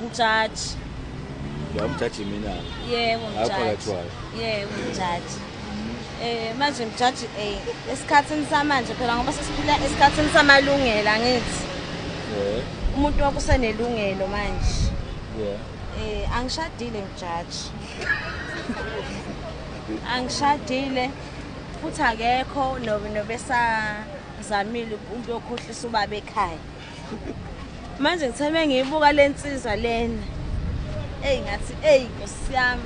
Mjaji. Ya umjaji mina. Yebo mjaji. Phakathi wayo. Yebo mjaji. Manje mjaji esikhathini samanje phela ngoba sesiphila esikhathini samalungelo angithi. Yeah. Umuntu wakho usenelungelo manje. Yeah. Angishadile mjaji. Angishadile futhi akekho nobesazamile umuntu okhohlisa ubaba ekhaya. Manje ngithe ngiyibuka lensizwa lena. Ey ngathi ey Nkosi yami.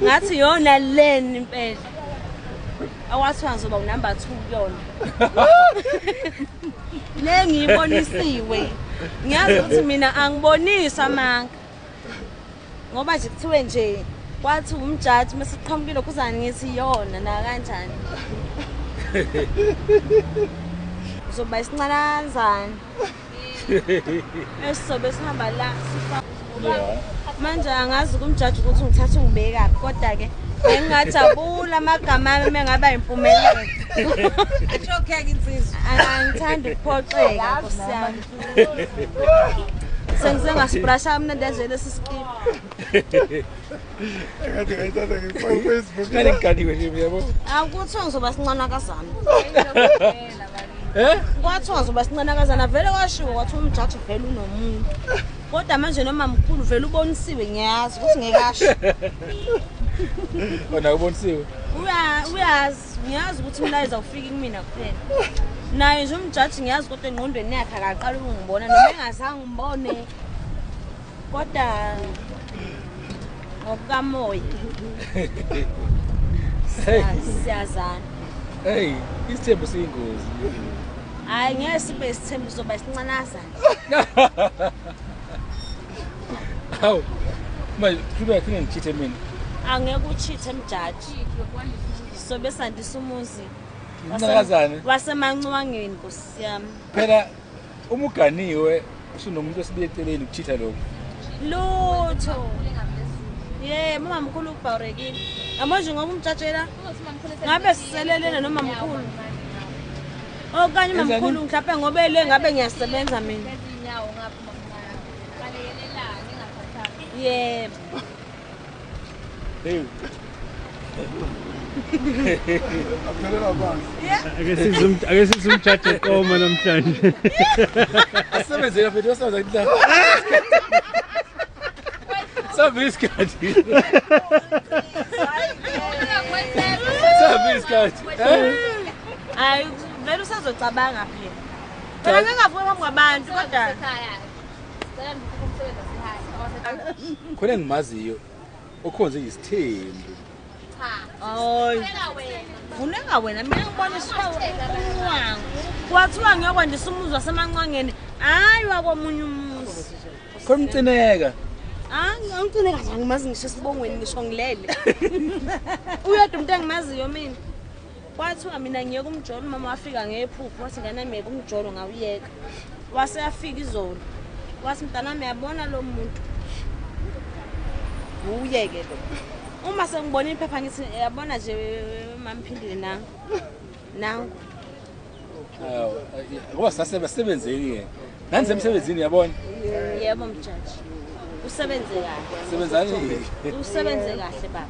Ngathi yona leni impela. Awathiwa ngizoba unumber 2 kuyona. Le ngiyibonisiwe. Ngiyazi ukuthi mina angiboniswa amanga. Ngoba nje kuthiwe nje kwathi umjaji mase qhamukile kuzani ngithi yona na kanjani. Uzoba isincanazana. Esizobe sihamba la sifa. Manje angazi kumjaji ukuthi ungithatha ungibekaphi kodwa ke ngingajabula amagama ami mengaba impumelelo. Achokheka insizwa. Angithandi ukuphoxeka Nkosi yami. Sengize ngasibhrasha mina ndezwe lesi skip. Ngathi ngayithatha ngifake Facebook. Ngane ngiganiwe nje yabo. Akuthiwa ngizoba sincanakazana. Eh? Kwathiwa ngizoba sincanakazana vele kwashiwo kwathiwa umjaji vele unomuntu. Kodwa manje noma mkhulu vele ubonisiwe ngiyazi ukuthi ngeke asho. Wena ubonisiwe. Uyazi, ngiyazi ukuthi umlayezo awufiki kumina kuphela. Naye nje umjaji ngiyazi kodwa engqondweni yakhe akaqala ukungibona noma engazange ngibone. Kodwa ngokukamoya. Hey. Siyazana. Hey, isithembu siyingozi. Hayi ngeke sibe isithembu soba isincanazana. Hawu. Manje kuba kuthina ngichithe mina. Angeke uchithe mjaji. Sobe sandisa umuzi. Incanakazane. Wasemancwangeni Nkosi yami. Phela uma uganiwe usunomuntu osibili eceleni ukuchitha lokho. Lutho. Yebo, mama mkhulu ubharekile. Yabo nje ngoba umjajela ngabe siselelene noma mkhulu. Okanye mamkhulu mhlawumbe ngoba le ngabe ngiyasebenza mina. Yebo. Hey. Aphelela phansi. Ake sizwe umjaji eqoma namhlanje. Asebenzela mfethu wasebenza kuthi. Sabe isikhathi. Sabe isikhathi. Hayi vele usazocabanga phela. Phela ngingavuka phambi kwabantu kodwa Khona engimaziyo okhonze isithembu. Hayi. Funeka wena mina ngibona umncwango. Kwathiwa ngiyokwandisa umuzi wasemancwangeni. Hayi wakomunye umuzi. Khona umcineka. Angicine kahle angimazi ngisho esibongweni ngisho ngilele. Uyodwa umuntu engimaziyo mina. Kwathiwa mina ngiyeka umjolo mama wafika ngephupho wathi ngane miyeka umjolo ngawuyeka. Wase yafika izolo. Wathi mntanami yabona lo muntu. Uyeke lo. Uma sengibona iphepha ngithi yabona nje mamphindile nangu. Nangu. Hawu, ngoba sasebenzeni ke. Nani semsebenzini yabona? Yebo mjaji. Usebenze kahle. Sebenzani. Usebenze kahle baba.